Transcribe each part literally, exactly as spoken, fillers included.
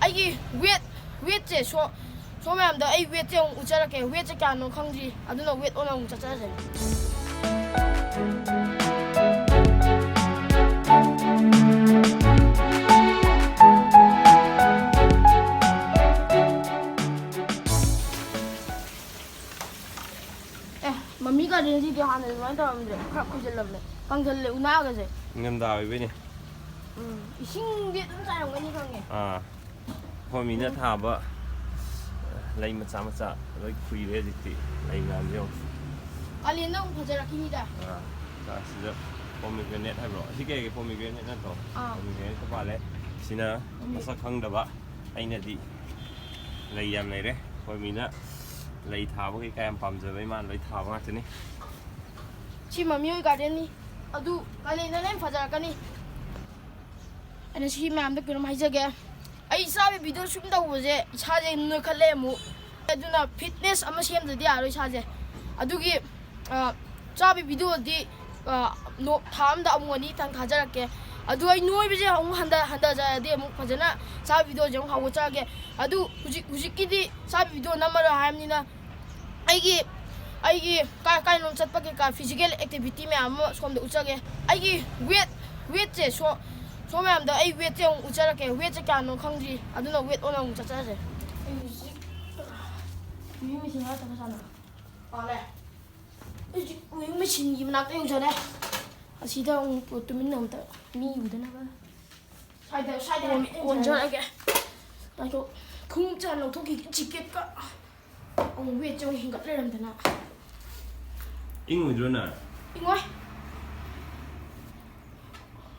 ꯑꯩꯒꯤ ꯋꯦꯠ ꯋꯦꯠꯁꯦ ꯁꯣ ꯁꯣ ꯃꯌꯥꯝꯗ ꯑꯩ ꯋꯦꯠꯁꯦ ꯑꯃꯨꯛ ꯎꯠꯆꯔꯛꯀꯦ꯫ ꯋꯦꯠꯁꯦ ꯀꯌꯥꯅꯣ ꯈꯪꯗ꯭ꯔꯤ꯫ ꯑꯗꯨꯅ ꯋꯦꯠ ꯑꯣꯟꯅ ꯑꯃꯨꯛ ꯆꯠꯆꯔꯁꯦ꯫ ꯑꯦ, ꯃꯃꯤ ꯒꯥꯔꯗꯦꯟꯁꯤꯗꯤ ꯍꯥꯟꯅ ꯑꯗꯨꯃꯥꯏꯅ ꯇꯧꯔꯝꯗ꯭ꯔꯦ꯫ ꯈꯔ ꯈꯨꯏꯖꯜꯂꯝꯃꯦ꯫ ꯀꯪꯁꯜꯂꯦ ꯎꯅꯥꯒꯁꯦ꯫ ꯅꯤꯡꯊꯝꯊꯥ ꯑꯣꯏꯕꯩꯅꯦ꯫ ꯎꯝ, ꯏꯁꯤꯡꯗꯤ ꯑꯗꯨꯝ ꯆꯥꯏꯔꯝꯒꯅꯤ ꯈꯪꯉꯦ꯫ ꯑꯥ꯫ ꯑꯩꯈꯣꯏ ꯃꯤꯅ ꯊꯥꯕ ꯂꯩ ꯃꯆꯥ ꯃꯆꯥ ꯂꯣꯏ ꯈꯨꯏꯔꯦ ꯍꯧꯖꯤꯛꯇꯤ꯫ ꯂꯩ ꯃꯌꯥꯝꯁꯦ ꯌꯦꯡꯉꯣ꯫ ꯀꯥꯂꯦꯟꯗ ꯑꯃꯨꯛ ꯐꯖꯔꯛꯈꯤꯅꯤꯗ꯫ ꯑꯥ, ꯁꯤꯗ pomegranate ꯍꯥꯏꯕ꯭ꯔꯣ? ꯑꯁꯤ ꯀꯩ ꯍꯥꯏꯒꯦ? Pomegranate ꯅꯠꯇ꯭ꯔꯣ? ꯑꯥ꯫ Pomegranate ꯄꯥꯜꯂꯦ꯫ ꯁꯤꯅ ꯎꯝ꯫ ꯃꯁꯛ ꯈꯪꯗꯕ꯫ ꯑꯩꯅꯗꯤ ꯂꯩ ꯌꯥꯝ ꯂꯩꯔꯦ꯫ ꯑꯩꯈꯣꯏ ꯃꯤꯅ ꯂꯩ ꯊꯥꯕ ꯀꯩꯀꯥ ꯌꯥꯝ ꯄꯥꯝꯖꯕ ꯏꯃꯥꯅ ꯂꯣꯏ ꯊꯥꯕ ꯉꯥꯛꯇꯅꯤ꯫ ꯁꯤ ꯃꯃꯤ ꯍꯣꯏ ꯒꯥꯔꯗꯦꯟꯅꯤ꯫ ꯑꯗꯨ ꯀꯥꯂꯦꯟꯗꯅ ꯍꯦꯟꯅ ꯐꯖꯔꯛꯀꯅꯤ꯫ ꯑꯩꯅ ꯁꯤ ꯃꯌꯥꯝꯗ ꯀꯩꯅꯣꯝ ꯍꯥꯏꯖꯒꯦ꯫ ꯑꯩ ꯆꯥꯕ ꯚꯤꯗꯤꯑꯣ ꯁꯨꯝ ꯇꯧꯕꯁꯦ ꯏꯁꯥꯁꯦ ꯅꯣꯏꯈꯠꯂꯦ ꯑꯃꯨꯛ꯫ ꯑꯗꯨꯅ ꯐꯤꯠꯅꯦꯁ ꯑꯃ ꯁꯦꯝꯗ꯭ꯔꯗꯤ ꯌꯥꯔꯣꯏ ꯏꯁꯥꯁꯦ꯫ ꯑꯗꯨꯒꯤ, ꯑ, ꯆꯥꯕ ꯚꯤꯗꯤꯑꯣꯗꯤ, ꯑ, ꯅꯣ-, ꯊꯥ ꯑꯃꯗ ꯑꯃꯨꯛ ꯑꯅꯤꯇꯪ ꯊꯥꯖꯔꯛꯀꯦ꯫ ꯑꯗꯨ ꯑꯩ ꯅꯣꯏꯕꯁꯦ ꯑꯃꯨꯛ ꯍꯟꯊ-, ꯍꯟꯊꯖꯔꯗꯤ ꯑꯃꯨꯛ ꯐꯖꯅ ꯆꯥꯕ ꯚꯤꯗꯤꯑꯣꯁꯦ ꯑꯃꯨꯛ ꯍꯧꯒꯠꯆꯔꯛꯀꯦ꯫ ꯑꯗꯨ ꯍꯧꯖꯤꯛ, ꯍꯧꯖꯤꯛꯀꯤꯗꯤ ꯆꯥꯕ ꯚꯤꯗꯤꯑꯣ ꯅꯝꯃꯔꯣꯏ ꯍꯥꯏꯕꯅꯤꯅ ꯑꯩꯒꯤ, ꯑꯩꯒꯤ ꯀꯥꯏ ꯀꯥꯏꯅꯣꯝ ꯆꯠꯄ ꯀꯩꯀꯥ physical activity ꯃꯌꯥꯝ ꯑꯃ ꯁꯣꯝꯗ ꯎꯠꯆꯒꯦ꯫ ꯑꯩꯒꯤ ꯋꯦꯠ, ꯋꯦꯠꯁꯦ ꯁꯣ-, ꯁꯣꯝ ꯃꯌꯥꯝꯗ ꯑꯩ ꯋꯦꯠꯁꯦ ꯑꯃꯨꯛ ꯎꯠꯆꯔꯛꯀꯦ꯫ ꯋꯦꯠꯁꯦ ꯀꯌꯥꯅꯣ ꯈꯪꯗ꯭ꯔꯤ꯫ ꯑꯗꯨꯅ ꯋꯦꯠ ꯑꯣꯟꯅ ꯑꯃꯨꯛ ꯆꯠꯆꯔꯁꯦ꯫ ꯑꯩ ꯍꯧꯖꯤꯛ ꯋꯦꯠ ꯃꯦꯆꯤꯟ ꯉꯥꯛꯇ ꯁꯥꯟꯅ ꯄꯥꯜꯂꯦ꯫ ꯍꯧꯖꯤꯛ ꯋꯦꯠ ꯃꯦꯆꯤꯟꯒꯤ ꯃꯅꯥꯛꯇ ꯌꯧꯖꯔꯦ꯫ ꯑꯁꯤꯗ ꯑꯃꯨꯛ ꯇꯨꯃꯤꯟꯅ ꯑꯝꯇ ꯃꯤ ꯎꯗꯅꯕ ꯁ꯭ꯋꯥꯏꯗ, ꯁ꯭ꯋꯥꯏꯗ ꯑꯣꯟ-, ꯍꯥꯏꯐꯦꯠ ꯑꯣꯟꯖꯔꯒꯦ꯫ ꯉꯥꯏꯈꯣ, ꯈꯣꯡꯎꯞꯁꯦ ꯍꯥꯟꯅ ꯂꯧꯊꯣꯛꯈꯤꯒꯦ, ꯖꯤꯀꯦꯠꯀ꯫ ꯑꯃꯨꯛ ꯋꯦꯠꯁꯦ ꯑꯃꯨꯛ ꯍꯦꯟꯒꯠ ꯂꯩꯔꯝꯗꯅ꯫ ꯏꯪꯉꯣꯏꯗ꯭ꯔꯣ ꯅꯪ? ꯏꯪꯉꯣꯏ꯫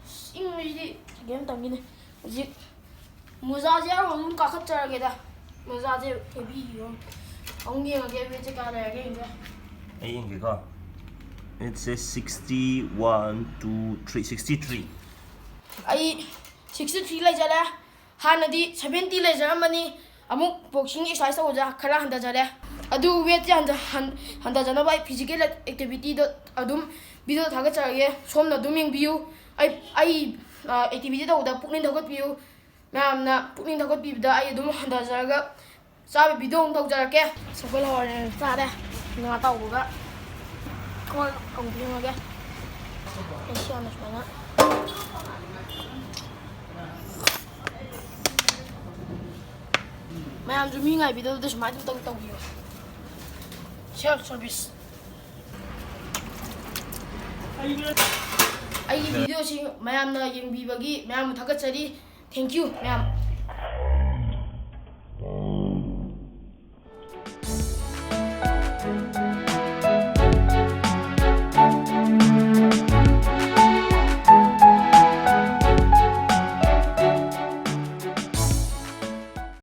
ꯑꯁ, ꯏꯪꯕꯁꯤꯗꯤ ꯁꯦꯀꯦꯟ ꯑꯃꯇꯪꯒꯤꯅꯦ꯫ ꯍꯧꯖꯤꯛ ꯃꯣꯖꯥꯁꯦ ꯌꯥꯎꯔꯒ ꯑꯗꯨꯝ ꯀꯥꯈꯠꯆꯔꯒꯦꯗ꯫ ꯃꯣꯖꯥꯁꯦ ꯍꯦꯚꯤ ꯑꯃ꯫ ꯑꯃꯨꯛ ꯌꯦꯡꯉꯒꯦ, ꯋꯦꯠꯁꯦ ꯀꯌꯥ ꯂꯩꯔꯒꯦ ꯌꯦꯡꯒꯦ꯫ ꯑꯩ ꯌꯦꯡꯒꯦꯀꯣ꯫ It says sixty, one, two, three, sixty three꯫ ꯑꯩ sixty three ꯂꯩꯖꯔꯦ꯫ ꯍꯥꯟꯅꯗꯤ seventy ꯂꯩꯖꯔꯝꯕꯅꯤ꯫ ꯑꯃꯨꯛ boxing exercise ꯇꯧꯕꯗ ꯈꯔ ꯍꯟꯊꯖꯔꯦ꯫ ꯑꯗꯨ ꯋꯦꯠꯁꯦ ꯍꯟꯊ-, ꯍꯟ-, ꯍꯟꯊꯖꯅꯕ ꯑꯩ physical activityꯗ ꯑꯗꯨꯝ video ꯊꯥꯒꯠꯆꯔꯒꯦ꯫ ꯁꯣꯝꯅ ꯑꯗꯨꯝ ꯌꯦꯡꯕꯤꯌꯨ꯫ ꯑꯩ, ꯑꯩ, ꯑ, activity ꯇꯧꯕꯗ ꯄꯨꯛꯅꯤꯡ ꯊꯧꯒꯠꯄꯤꯌꯨ꯫ ꯃꯌꯥꯝꯅ ꯄꯨꯛꯅꯤꯡ ꯊꯧꯒꯠꯄꯤꯕꯗ ꯑꯩ ꯑꯗꯨꯝ ꯍꯟꯊꯖꯔꯒ ꯆꯥꯕ ꯚꯤꯗꯤꯑꯣ ꯑꯃꯨꯛ ꯇꯧꯖꯔꯛꯀꯦ꯫ ꯁꯒꯣꯜ ꯍꯋꯥꯏ ꯆꯥꯔꯦ꯫ ꯉꯥ ꯑꯇꯥꯎꯕꯒ꯫ ꯀꯣꯟ ꯑꯃꯨꯛ ꯐꯦꯡꯉꯒꯦ꯫ ꯑꯩ ꯁꯤ ꯍꯥꯟꯅ ꯁꯨꯃꯥꯏꯅ꯫ ꯃꯌꯥꯝꯁꯨ ꯃꯤ ꯉꯥꯏꯕꯤꯗꯕꯗ ꯁꯨꯃꯥꯏꯅ ꯑꯗꯨꯝ ꯇꯧ-, ꯇꯧꯕꯤꯌꯣ꯫ Self service꯫ ꯑꯩꯒꯤ ꯚꯤꯗꯤꯑꯣꯁꯤ ꯃꯌꯥꯝꯅ ꯌꯦꯡꯕꯤꯕꯒꯤ ꯃꯌꯥꯝꯕꯨ ꯊꯥꯒꯠꯆꯔꯤ꯫ Thank you, ꯃꯌꯥꯝ꯫